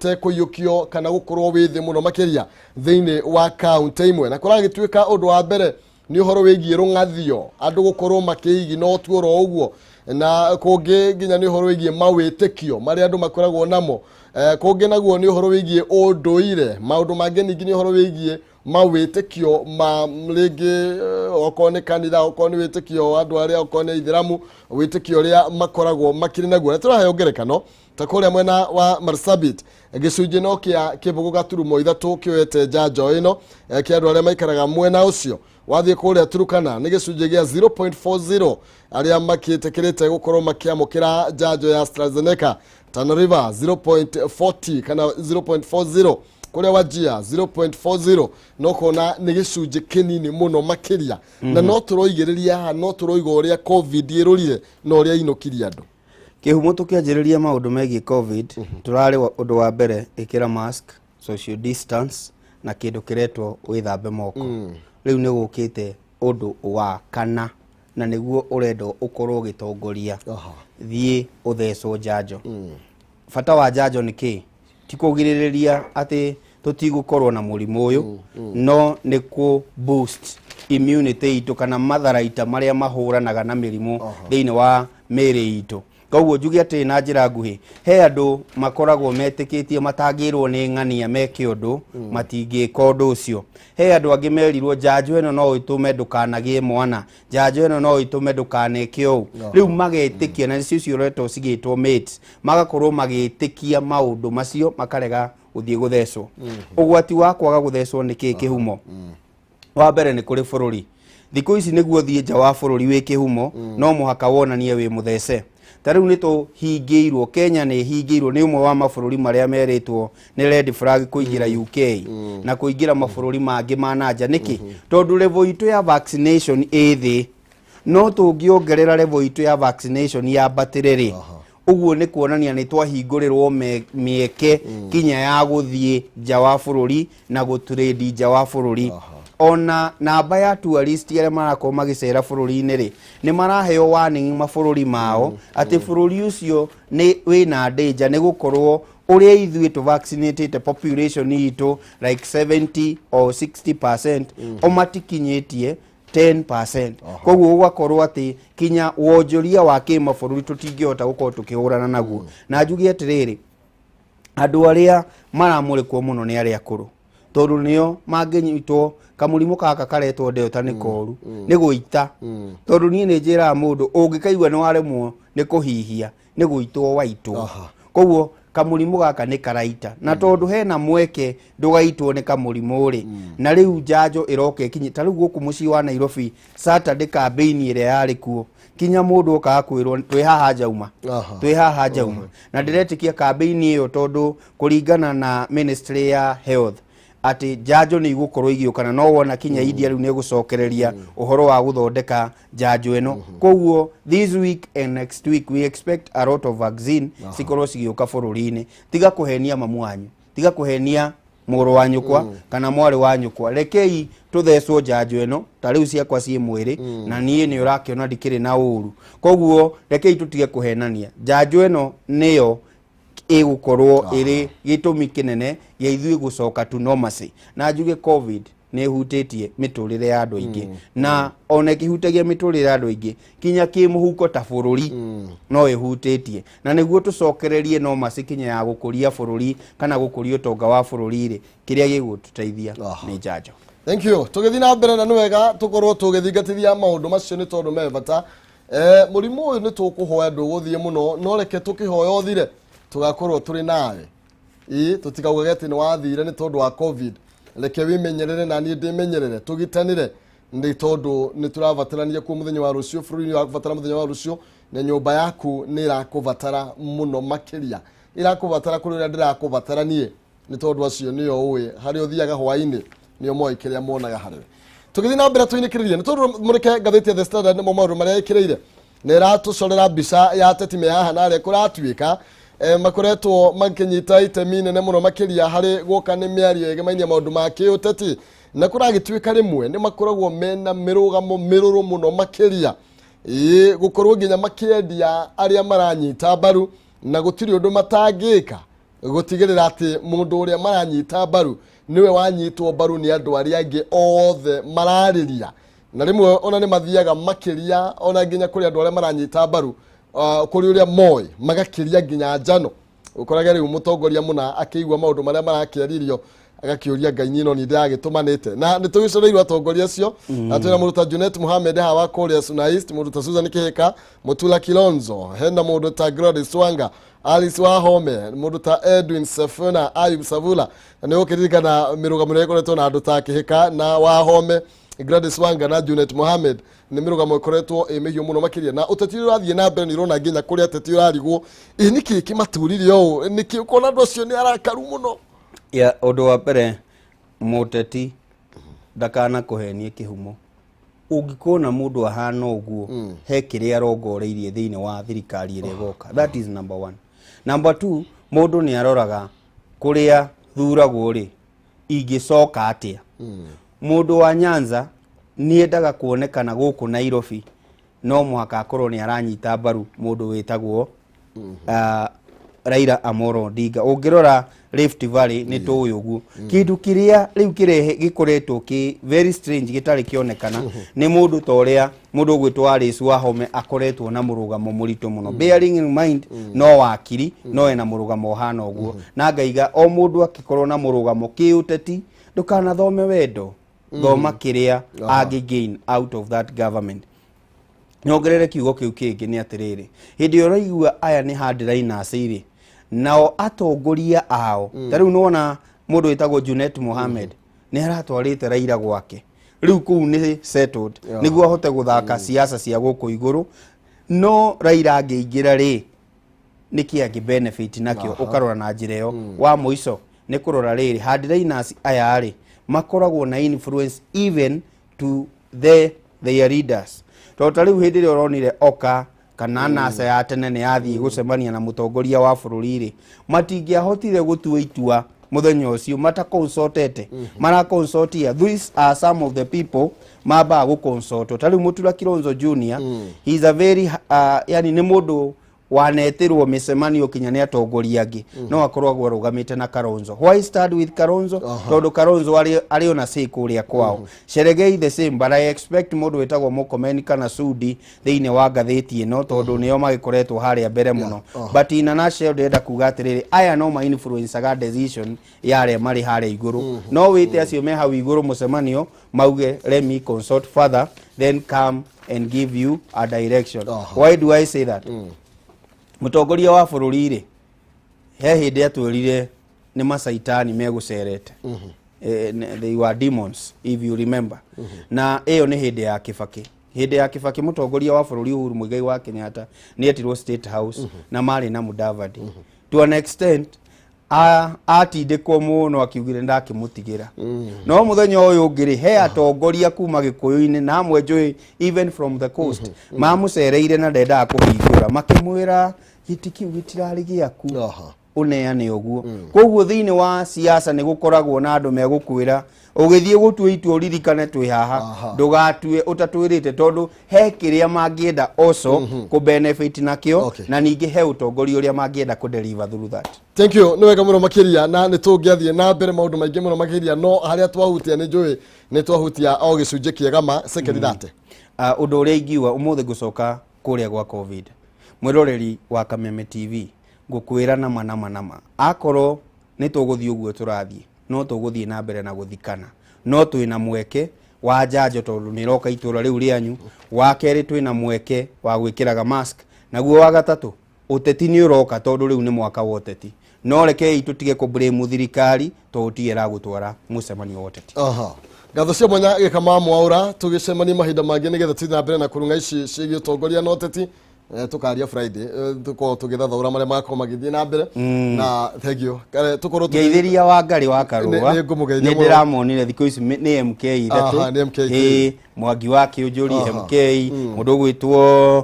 Kũiyũkio kana gũkorwo wĩ thĩ mũno makĩria thĩinĩ wa kaunti imwe, na kũragĩtuĩka ũndũ wa mbere nĩ ũhoro wĩgiĩ rũng'athio, andũ gũkorwo makĩigina ũtu oro ũguo, na kũngĩ nginya nĩ ũhoro wĩgiĩ mawĩtĩkio marĩa andũ makoragwo namo. Kũngĩ naguo nĩ ũhoro wĩgiĩ ũndũire. Maũndũ mangĩ ningĩ nĩ ũhoro wĩgiĩ mawĩtĩkio ma rĩngĩ, okorwo nĩ kanitha, okorwo nĩ wĩtĩkio wa andũ arĩa, okorwo nĩ aithĩramu, wĩtĩkio ũrĩa makoragwo makĩrĩ naguo. Na tũraheo ngerekano ta kũrĩa mwena wa Marsabit, gĩcunjĩ no kĩa 0.3 kĩoete njanjo ĩno, kĩa andũ arĩa maikaraga mwena ũcio. Wathiĩ kũrĩa Turukana nĩ gĩcunjĩ gĩa 0.40 arĩa makĩtĩkĩrĩte gũkorwo makĩamũkĩra njanjo ya AstraZeneca. Tana River 0.40 kana 0.40, kũrĩa Wajir 0.40. No kona nĩ gĩcunjĩ kĩnini mũno makĩria, na no tũroigĩrĩria haha, no tũroiga ũrĩa COVID ĩrũrire na ũrĩa inũkirie andũ. Kĩhumo, tũkĩanjĩrĩria maũndũ megiĩ COVID, tũrarĩ ũndũ wa mbere ĩkĩra mask, social distance na kĩndũ kĩretwo wĩthambe moko. Rĩu nĩ gũkĩte ũndũ wa kana, na nĩguo ũrendwo ũkorwo ũgĩtongoria. Thiĩ ũthecwo njanjo. Bata wa njanjo nĩ kĩ? Ti kũgirĩrĩria atĩ tũtigũkorwo na mũrimũ ũyũ, no nĩ kũ boost immunity itũ kana matharaita marĩa mahũranaga na mĩrimũ thĩinĩ wa mĩĩrĩ itũ. Koguo njuge atĩ na njĩra nguhĩ, he andũ makoragwo metĩkĩtie matangĩrwo nĩ ng'ania meke ũndũ, matingĩka ũndũ ũcio. He andũ angĩ merirwo njanjo ĩno no ĩtũme ndũkanagĩe mwana, njanjo ĩno no ĩtũme ndũkaneke ũũ. Rĩu magetĩkia, na nĩcio cioretwo cigĩtwo myths, magakorwo magĩtĩkia maũndũ macio, makarega gũthiĩ gũthecwo. Ũgwati wa kwaga gũthecwo nĩ kĩ, kĩhumo? Wa mbere nĩ kũrĩ bũrũri. Thikũ ici nĩguo thiĩ nja wa bũrũri wĩ kĩhumo, no mũhaka wonanie wĩ mũthece. Ta rĩu nĩ tũhingĩirwo, Kenya nĩ ĩhingĩirwo, nĩ ũmwe wa mabũrũri marĩa merĩtwo nĩ red flag kũingĩra UK na kũingĩra mabũrũri mangĩ ma nanja. Nĩkĩ? Tondũ level itũ ya vaccination ĩ thĩ. No tũngĩongerera level itũ ya vaccination yambatĩre rĩ, ũguo nĩ kuonania nĩ twahingũrĩrwo mĩeke kinya ya gũthiĩ nja wa bũrũri na gũtrade nja wa bũrũri. Ona namba ya tourist arĩa marakorwo magĩcera bũrũri-inĩ rĩ, nĩ maraheo warning mabũrũri mao atĩ bũrũri ũcio nĩ wĩna danger, nĩ gũkorwo ũrĩa ithuĩ tũ vaccinatĩte population itũ like 70 or 60%, o matikinyĩtie 10%. Koguo gũgakorwo atĩ kinya wonjoria wa kĩmabũrũri tũtingĩhota gũkorwo tũkĩhũrana naguo. Na njuge atĩrĩrĩ, andũ arĩa maramũrĩkwo mũno nĩ arĩa akũrũ, tondũ nĩo mangĩnyitwo kamũrimũ gaka karetwo Delta nĩ koru nĩ gũita. Tondũ niĩ nĩ njĩraga mũndũ, ũngĩkaigua nĩ waremwo nĩ kũhihia, nĩ gũitwo waitwo. Koguo kamũrimũ gaka nĩ karaita, na tondũ hena mweke ndũgaitwo nĩ kamũrimũ rĩ, na rĩu njanjo ĩroka ĩkinye ta rĩu gũkũ mũciĩ wa Nairobi. Saturday campaign ĩrĩa yarĩ kuo, kinya mũndũ okaga kwĩrwo twĩ haha njauma, twĩ haha njauma. Na ndĩretĩkia campaign ĩyo, tondũ kũringana na ministry ya health atĩ njanjo nĩ igũkorwo igĩũka, na no wona kinya India rĩu nĩ ĩgũcokereria ũhoro wa gũthondeka njanjo ĩno. Koguo this week and next week we expect a lot of vaccine cikorwo cigĩũka bũrũri-inĩ. Tiga kũhenia mamu wanyu, tiga kũhenia mũrũ wa nyũkwa kana mwarĩ wa nyũkwa. Rekei tũthecwo njanjo ĩno. Ta rĩu ciakwa ciĩ mwĩrĩ, na niĩ nĩ ũrakĩona ndikĩrĩ na ũru. Koguo rekei tũtige kũhenania. Njanjo ĩno nĩyo ĩgũkorwo ĩrĩ gĩtũmi kĩnene gĩa ithuĩ gũcoka to normalcy. Na njuge COVID nĩ ĩhutĩtie mĩtũrĩre ya andũ aingĩ, na ona ĩkĩhutagia mĩtũrĩre ya andũ aingĩ, kinya kĩmũhuko ta bũrũri no ĩhutĩtie. Na nĩguo tũcokererie normalcy kinya ya gũkũria bũrũri kana gũkũria ũtonga wa bũrũri rĩ, kĩrĩa gĩgũtũteithia nĩ njanjo. Thank you. Tũgĩthiĩ na mbere, na nĩ wega tũkorwo tũgĩthingatithia maũndũ macio nĩ tondũ me bata. Mũrimũ ũyũ nĩ tũkũhoya ndũgũthiĩ mũno, no reke tũkĩhoya ũthire, tũgakorwo tũrĩ nawe. Ĩ tũtikaugage atĩ nĩ wathire nĩ tondũ wa COVID. Reke wĩmenyerere na niĩ ndĩmenyerere, tũgitanĩre, nĩ tondũ nĩ tũrabatarania kuo mũthenya wa rũciũ. Bũrũri nĩ ũrakũbatara mũthenya wa rũciũ, na nyũmba yaku nĩ ĩrakũbatara mũno makĩria, ĩrakũbatara kũrĩ ũrĩa ndĩrakũbatara niĩ, nĩ tondũ acio nĩo ũĩ harĩa ũthiaga hwaĩ-inĩ, nĩo moĩ kĩrĩa monaga harĩwe. Tũgĩthiĩ na mbere tũinĩkĩrĩrie, nĩ tondũ mũrĩke ngathĩti ya The Standard nĩmo maũndũ marĩa ĩkĩrĩire, na ĩratũcorera mbica ya ateti me haha na arĩa kũratuĩka makoretwo makĩnyita itemi nene mũno makĩria harĩ gũka nĩ mĩario ĩgemainie maũndũ ma kĩũteti, na kũragĩtuĩka rĩmwe nĩ makoragwo mena mĩrũgamo mĩrũrũ mũno makĩria, ĩĩ gũkorwo nginya makĩendia arĩa maranyita mbaru, na gũtirĩ ũndũ matangĩka. Gũtigĩrĩra atĩ mũndũ ũrĩa maranyita mbaru nĩwe wanyitwo mbaru nĩ andũ arĩa angĩ othe mararĩria, na rĩmwe ona nĩ mathiaga makĩria ona nginya kũrĩ andũ arĩa maranyita mbaru, kũrĩ ũrĩa moĩ magakĩria nginya njano. Ũkorage rĩu mũtongoria mũna akĩigua maũndũ marĩa marakĩaririo agakĩũria, "Ngai, niĩ no niĩ ndĩragĩtũmanĩte?" Na nĩ tũgĩcoreirwo atongoria acio, na twĩna mũndũ ta Junet Mohamed haha wa kũrĩa Suna East, mũndũ ta Susan Kihika, Mutula Kilonzo, hena mũndũ ta Gladys Wanga, Alice Wahome, mũndũ ta Edwin Sefuna, Ayub Savula. Na nĩ ũkĩririkana mĩrũgamo ĩrĩa ĩkoretwo na andũ ta Kihika na Wahome, Gladys Wanga na Junet Mohamed, nĩ mĩrũgamo ĩkoretwo ĩ mĩhiũ mũno makĩria. Na ũteti ũrĩa ũrathiĩ na mbere, nĩ ũrona nginya kũrĩa ateti ũrarigwo, ĩ nĩkĩ kĩmaturire ũũ? Nĩkĩ ũkona andũ acio nĩ arakaru mũno? Ya, ũndũ wa mbere, mũteti ndakana kũhenie kĩhumo. Ũngĩkona mũndũ ahana ũguo, he kĩrĩa arongoreirie thĩinĩ wa thirikari ĩrĩa ĩgoka. That is number one. Number two, mũndũ nĩ aroraga kũrĩa thuragwo rĩ, ingĩcoka atĩa. Mũndũ wa Nyanza nĩ endaga kuonekana gũkũ Nairobi, no mũhaka akorwo nĩ aranyita mbaru mũndũ wĩtagwo Raila Amolo Odinga. Ũngĩrora Rift Valley, nĩ tũĩ ũguo. Kĩndũ kĩrĩa rĩu kĩrehe gĩkoretwo kĩ very strange, gĩtarĩ kĩonekana, nĩ mũndũ ta ũrĩa mũndũ ũgwĩtwo Alice Wahome akoretwo na mũrũgamo mũritũ mũno, bearing in mind no wakiri, no ena mũrũgamo ũhana ũguo. Na ngaiga o mũndũ akĩkorwo na mũrũgamo kĩũteti, ndũkanathome wendo, thoma kĩrĩa angĩ gain out of that government. Nyongerere kiugo kĩu kĩngĩ nĩ atĩrĩrĩ, hĩndĩ ĩrĩa ũraigua aya nĩ hardliners rĩ, nao atongoria ao, ta rĩu nĩwona mũndũ wĩtagwo Junet Mohamed nĩ aratwarĩte Raila gwake, rĩu kũu nĩ settled, nĩguo ahote gũthaka siasa cia gũkũ igũrũ. No Raila angĩingĩra rĩ, nĩkĩ angĩ benefit nakĩo? Ũkarora na njĩra ĩyo. Wa mũico nĩ kũrora rĩrĩ, hardliners aya rĩ, makoragwo na influence even to their leaders, tondũ ta rĩu hĩndĩ ĩrĩa ũronire oka kana NASA ya tene nĩ yathiĩ gũcemania na mũtongoria wa bũrũri rĩ, matingĩahotire gũtua itua mũthenya ũcio mataconsultete, maraconsultia. These are some of the people mambaga gũconsultwo. Ta rĩu Mũtura Kilonzo Junior, he is a very yani nĩ mũndũ wanetirwo mĩcemanio kinya nĩ atongoria angĩ, no akoragwo arũgamĩte na Kalonzo. Why start with Kalonzo? Tondũ Kalonzo arĩ ona say kũrĩa kwao. Cherargei the same, but I expect mũndũ wĩtagwo Murkomen kana Sudi thĩinĩ wa ngathĩti ĩno, tondũ nĩo magĩkoretwo harĩa mbere mũno. But in a nutshell, ndĩrenda kuga atĩrĩrĩ, aya no ma influencaga decision ya arĩa marĩ harĩa igũrũ. No wĩte acio me hau igũrũ mũcemanio, mauge, "Let me consult further, then come and give you a direction." Why do I say that? Mũtongoria wa bũrũri rĩ, he hĩndĩ atwĩrire nĩ macaitani megũcerete. They were demons, if you remember. Na ĩyo nĩ hĩndĩ ya Kĩbakĩ. Hĩndĩ ya Kĩbakĩ, mũtongoria wa bũrũri Uhuru Muigai wa Kenyatta nĩ etirwo State House na marĩ na Mudavadi. To an extent atindĩkwo mũno, akiugire ndakĩmũtigĩra. No mũthenya ũyũ ũngĩ rĩ, he atongoria kuma Gĩkũyũ-inĩ na amwe njũĩ even from the coast mamũcereire na ndendaga kũhingũra, makĩmwĩra gĩtĩ kĩu gĩtirarĩ gĩaku, ũneane ũguo. Koguo thĩinĩ wa siasa nĩ gũkoragwo na andũ megũkwĩra ũgĩthiĩ gũtua itua, ũririkane twĩ haha, ndũgatue ũtatwĩrĩte, tondũ he kĩrĩa mangĩenda also kũ benefit nakĩo, na ningĩ he ũtongoria ũrĩa mangĩenda kũ deliver through that. Thank you, nĩ wega mũno makĩria. Na nĩ tũngĩathiĩ na mbere maũndũ maingĩ mũno makĩria, no harĩa twahutia nĩ njũĩ nĩ twahutia o gĩcunjĩ kĩega ma second thate. Ũndũ ũrĩa ingiuga ũmũthĩ, ngũcoka kũrĩa gwa COVID. Mwĩroreri wa Kameme TV, ngũkwĩra nama nama nama, akorwo nĩ tũgũthiĩ ũguo tũrathiĩ, no tũgũthiĩ na mbere na gũthikana. No twĩna mweke wa njanjo, tondũ nĩ ĩroka itũra rĩu rĩanyu. Wa kerĩ, twĩna mweke wa gwĩkĩraga mask. Naguo wa gatatũ, ũteti nĩ ũroka, tondũ rĩu nĩ mwaka wa ũteti. No rekei tũtige kũ blame thirikari, tondũ tiyo ĩragũtwara mũcemanio wa ũteti. Ngatho cia mwanya Gĩkama Mwaũra, tũgĩcemania mahinda mangĩ nĩgetha tũthiĩ na mbere na kũrung'a ici ciĩgiĩ ũtongoria na ũteti. Tũkaria Friday, tũkorwo tũgĩthathaũra marĩa magakorwo magĩthiĩ na mbere. Na thank you. Kare tũkorwo Ngeithĩria wa Ngarĩ wa Karũa. Nĩ ngũmũgeithia Nĩ mũno. ndĩramonire thikũ ici nĩ MK ithatũ. Aha, nĩ MK. Ĩĩ, Mwangi wa Kĩũnjũri MK, mũndũ ũgwĩtwo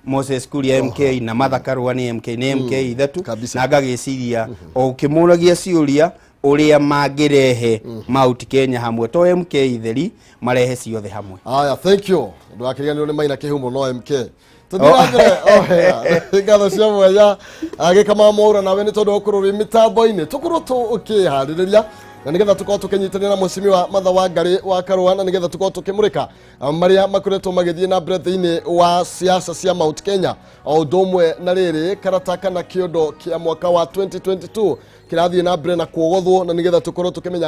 Moses Kuria MK, na Martha Karũa nĩ MK, nĩ MK ithatũ. Na ngagĩciria o ũkĩmũragia ciũria ũrĩa mangĩrehe Mount Kenya hamwe, to MK theri, marehe ciothe hamwe. Aya, thank you. Ndũgakĩriganĩrwo nĩ Maina Kĩhumo no MK. Tũthiĩ na mbere o wega. Ngatho cia mwanya agĩkama mwaura nawe nĩ tondũ wa gũkorwo wĩ mĩtambo-inĩ, tũkorwo tũkĩharĩrĩria na nĩgetha tũkorwo tũkĩnyitanĩra na mũcimi wa Matha wa Ngarĩ wa Karũa, na nĩgetha tũkorwo tũkĩmũrĩka marĩa makoretwo magĩthiĩ na mbere thĩinĩ wa siasa cia Mount Kenya, o ũndũ ũmwe na rĩrĩ karata kana kĩondo kĩa mwaka wa 2022 kĩrathiĩ na mbere na kuogothwo, na nĩgetha tũkorwo tũkĩmenya.